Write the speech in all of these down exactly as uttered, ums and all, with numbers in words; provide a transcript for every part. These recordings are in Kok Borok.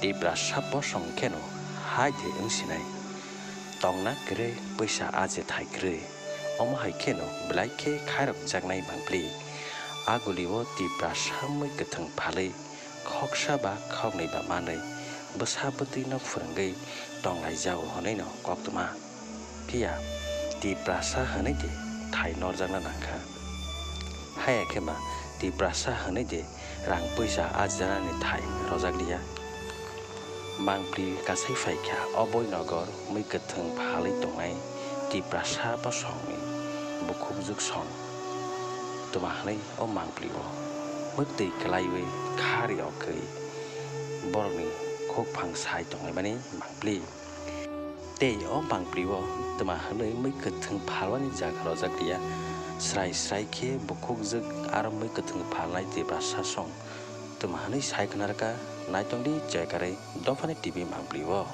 Tiprasa bosong kheno hai de wng sinai. Tongna kwrwi, pwisa aje thai kwrwi. Omo hai kheno belai khe khairokjaknai mangpli. Agulio Tiprasa mui kwthwng phalwi khoksa ba khoknwi ba manwi bwsa bwtwino phwrwngwi tonglaijao hwnwino koktwma. Phiya Tiprasa hwnwi de thai norjakna nangkha. Haya khe ma Tiprasa hwnwi de rang puisa ajanani thai rojak liya. Mangpli kasai phaikha o boi nogor mui kwthwng phalwi tongnai Tiprasa bosongni bukhukjwk song. Twma hwnwi o mangpli o mwktwi kwlaiwi khari okwi borokni khukphang sai tonglaimani mangpli. Tei o mangpli o twma hwnwi mui kwthwng phalmani jaga rojak liya, srai srai khe bukhukjwk aro mui kwthwng phalnai Tiprasa song twma hwnwi sai khna rwkha, naitongdi choi karwi Dophani T V mangpli o.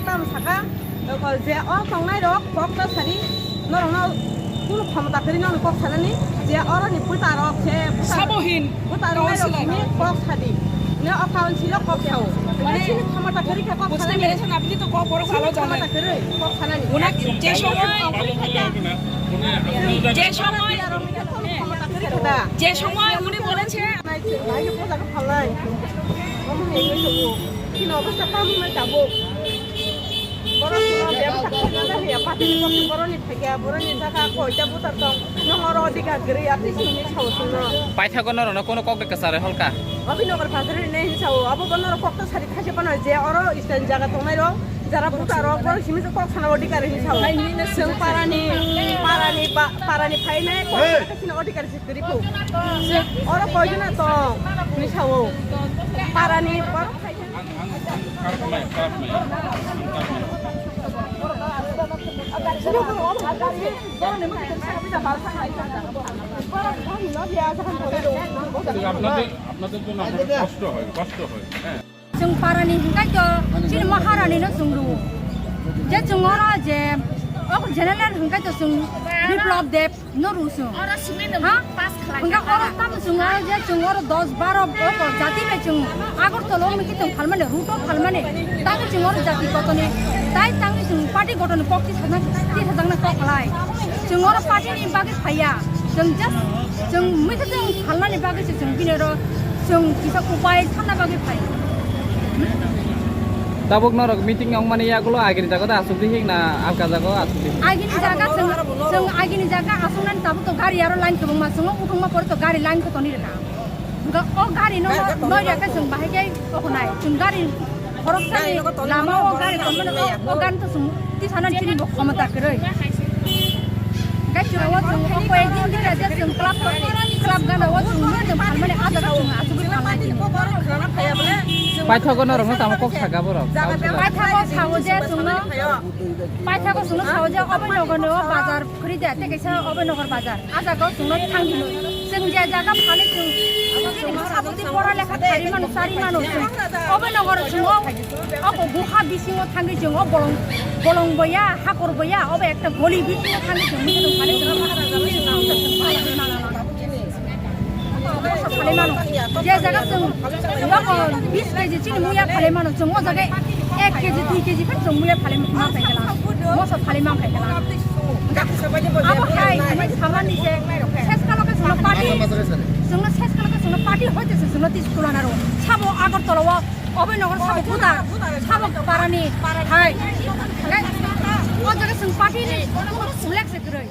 Tam saka, je o tongnai rok kok ta sari, norokno kunu khomota kwrwi norokni kok sanani, je oroni bwta rok se bwta, Sabohin bwta rok Councillor. Simi kok sadi, ne o council o kok sao, mane sini khomota kwrwi khe kok sanani, sini khomota kwrwi kok sanani. Una je somoi, je somoi, je somoi uni boleche, Nai, nai, poja khe phalnai. Omo hai wngwi tongo. Chini obostha tamo wngnai tabuk. Borok chwla bebsa khaina da hoya, patini kok boroni thaikia, boroni saka koita butar tong. Nong oro odhikar kwrwi, atwi chwngni sao chwngno. Paithago norokno kono kok de kwcharwi holka? Abhinagar Bazar rinai hin sao, abo bo norok kok ta sari khaisa phano je oro stand jaga tongnai rok, jara buta rok, borok simi kok sana odhikar hin sao. Chwng parani, parani ba, parani phainai kok sana odhikar Gripo. Oro koijona tong, ni sao. Parani borok. আপনাদের, আপনাদের জন্য আমাদের কষ্ট হয়, কষ্ট হয়, হ্যাঁ। Chwng parani hwnkhe to chini Maharani no chwng rwo. Je chwng oro je o general hwnkhe to chwng Biplab Deb no rwo chwng. Oro simi no ha? Pass khlai hwnkhe kha oro tamo chwng oro je chwng oro dos baro o jati bai chwng Agartala o miki chwng phalmani, route o phalmani. Tamo chwng oro jati gotoni, tai tangni chwng party gotoni kok tisa jang, tisa jang na kok khlai. Chwng oro party ni bagwi phaiya. Chwng just, chwng mui khe chwng phalnani bagwi se chwng bini oro chwng kisa upai sanna bagwi phai. Tabuk norok meeting wngmani yagulo agini jaga da asuk di hik na alka jaga o asuk di? Agini jaga chwng, chwng agini jaga asuknani tabuk to gari aro line kwbangma chwngo uthungma pore to gari line khe toni rwkha. Hwnkhe o gari no noi rwkhe chwng bahai khe okhonai chwng gari Khoroksani lama o gari tonmani o, o gari to chwng twi sana chini bo khomota kwrwi. Gai chwng o chwng o koi din din je chwng club to club gana o chwng mui chwng phalmani a jaga chwng achugwi phalnai chini. Paithago norokno tamo kok saka borok? Paithago sao je chwngno, paithago chwngno sao je obo nogorni o bazar. Khuri de, tei kaisa Abhaynagar bazar. A jaga o chwngno thangdi no. Chwng je jaga phani chwng, chwng sabukti pora lekha thari mano, chari mano chwng. Abhaynagar o chwng o, o guha bisingo thangdi chwng o bolong, bolong boya, hakor boya, obo ekta goli bisingo thangdi chwng. Chwng phani chwng. Obo sa phalai mano. Je jaga chwng, obo bis keji chini muya phalai mano, chwng o jaga ek keji, dui keji khe chwng muya phalai ma phaikhala. Moso phalai ma phaikhala. Abo hai, hinwi samani je, ses kalo khe chwngno party, chwngno ses kalo khe chwngno party hoite se chwngno tis tulana ro. Sabo Agartala o, Abhaynagar sabo buta, sabo parani, hai. O jaga chwng party ni, uleg se kwrwi.